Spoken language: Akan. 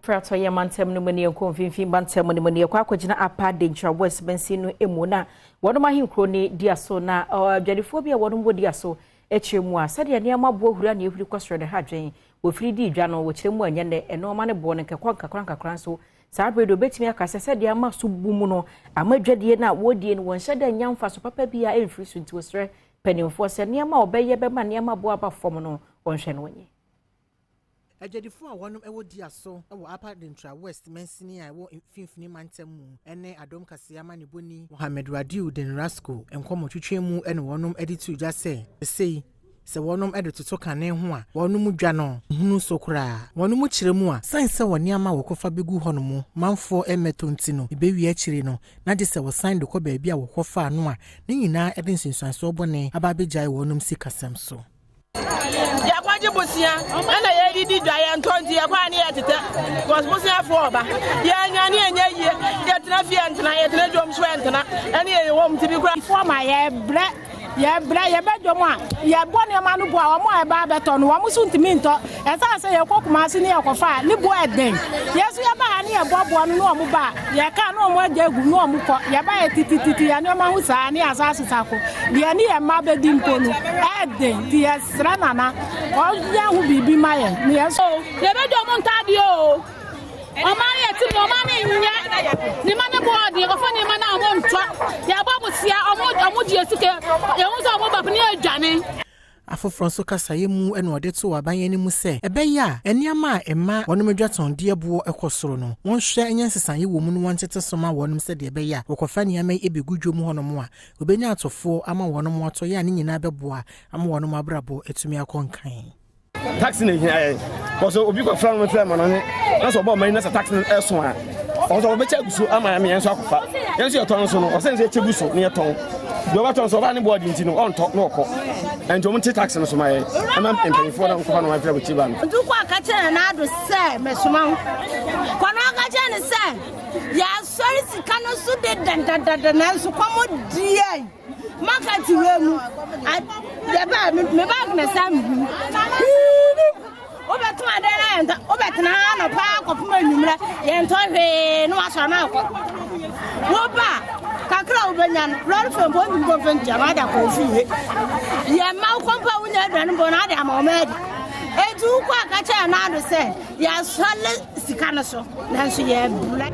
Fratɔyɛ mantam no mu ne yɛnkɔ mfimfini mantam no mu ne yɛkɔ akɔgyina Upper Denkyira West mansin no mu na wɔnom ahenkuro ne Diaso na adwadifoɔ bi a wɔnom wɔ Diaso kyerɛ mu a sɛdeɛ nneɛma boɔ huri a na ɛhuri kɔ soro no ha adwen wɔfiri di dwa no wɔkyerɛ mu a ɛnyɛ nnɛ nnoɔma no boɔ no nkɛkɔ nkakra nkakra nso saa bere de wɔbɛtumi aka sɛ sɛdeɛ ama so bu mu no ama dwadie no a wɔredie no wɔnhyɛ da nnya mfaso papa bi a ɛmfiri so nti wɔsrɛ mpanimfoɔ sɛ nneɛma a wɔbɛyɛ bɛma nneɛma boɔ aba fam no wɔnhwɛ no wɔnyɛ. Adwadifo a wɔnom wɔ Diaso wɔ Upper Denkyira West mansini a ɛwɔ Mfinfini Mantam mu ne Adom Kaseɛ amanebɔni Mohammed Radiu Denrasco nkɔmmɔtwetwe mu na wɔnom de too dwa sɛ sesei sɛ wɔnom de toto kane ho a wɔnom dwa no nhunu so koraa. Wɔnom kyerɛ mu a sane sɛ wɔ nneɛma a wɔkɔfa bɛgu hɔnom manfoɔ mmɛtɔ nti no ɛbɛwie akyire no na gye sɛ wɔsan de kɔ baabi a wɔkɔfaa no a ne nyinaa de nsunsuansoɔ bɔne aba abɛgyae wɔnom sikasɛm so. Yɛkɔgye bosea ɛna yɛdidi dwa yɛntɔ nti yɛkɔ a ne yɛtetɛ because boseafoɔ ɔba yɛanwane ɛnyɛ yie yɛtena fie ɛntena yɛtena dwom so ɛntena ɛne yɛyɛ wɔm nti bi kora foɔ ma yɛbrɛ yɛbrɛ yɛbɛ dwom a yɛbɔ nneɛma no bo a wɔn a ɛba abɛtɔ no wɔn nso ntumi ntɔ ɛsan sɛ yɛkɔ Kumasi ne yɛkɔfa a ne bo ɛden yɛn nso yɛba ha ne yɛbɔ boɔ no ne wɔn ba a yɛka ne wɔn agya agu ne wɔn kɔ yɛba yɛ titititi yɛn nneɛma ho saa ne yɛasa asesa ko deɛ ne yɛn mma bɛdi mpo no ɛden nti yɛsrɛ nana ɔnyɛ ho biribi ma yɛn ne yɛn so. Yɛbɛdi ɔmo ntaadeɛ o. Ɔman no yɛte mu ɔman no nyɛ ne ma ne boɔ ɔden ɔfa ne ma na ɔmo ntɔ yɛbɔ bosia ɔmo ɔmo gye sika yɛhu sɛ ɔmo ba ne yɛdwane. Afoforɔ nso kasaeɛ mu na wɔde too aban anim sɛ ɛbɛyɛ a nneɛma a ɛma wɔnom adwatɔndeɛ boɔ kɔ soro no, wɔnhwɛ nyɛ nsesaeɛ wɔ mu na wɔntete so ma wɔnom sɛdeɛ ɛbɛyɛ a wɔkɔfa nneɛma yi bɛgu dwom hɔnom a, wɔbɛnya atɔfoɔ ama wɔnom atɔ yɛ a ne nyinaa bɛboa ama wɔnom abrabɔ atumi akɔ nkan. Taxi na ehia yɛn kɔsɛ obi kɔfra no fira ma no ne na sɛ ɔbɔ ɔman na sɛ taxi no ɛso a ɔno sɛ ɔbɛkyɛ agu so ama yɛn nso akɔfa yɛn nso yɛtɔn nso no ɔsɛ nso yɛkyɛ gu so na yɛtɔn deɛ ɔbɛtɔn nso ɔbaa ne bɔɔde nti no ɔntɔ na ɔkɔ ɛnti ɔmo nte taxi no so ma yɛn ɛma mpanyinfoɔ na nkɔfa no wɔn afira bɛkyi ba no. Nti kɔ aka kyerɛ Nana Addo sɛ mesoma wo kɔ na ɔka kyerɛ no sɛ yɛasɔre sika no so de dadadada nanso kɔm deɛ Market wei mu yɛbaa me bag na saa mehu wobɛtɔn adeɛ na yɛntɔ wobɛtena ha anɔpa akɔpem anwummerɛ yɛntɔ hwee na wasɔre no akɔ woba kakra a wobɛnya no lɔre fɛ mpo ntumi kɔmfɛ ntua no ade akɔ ofie yɛma wo kɔmpa a wonya aduane mpo no ade ama ɔma adi enti wokɔ aka kyerɛ no ado sɛ yɛasɔle sika no so nanso yɛbrɛ.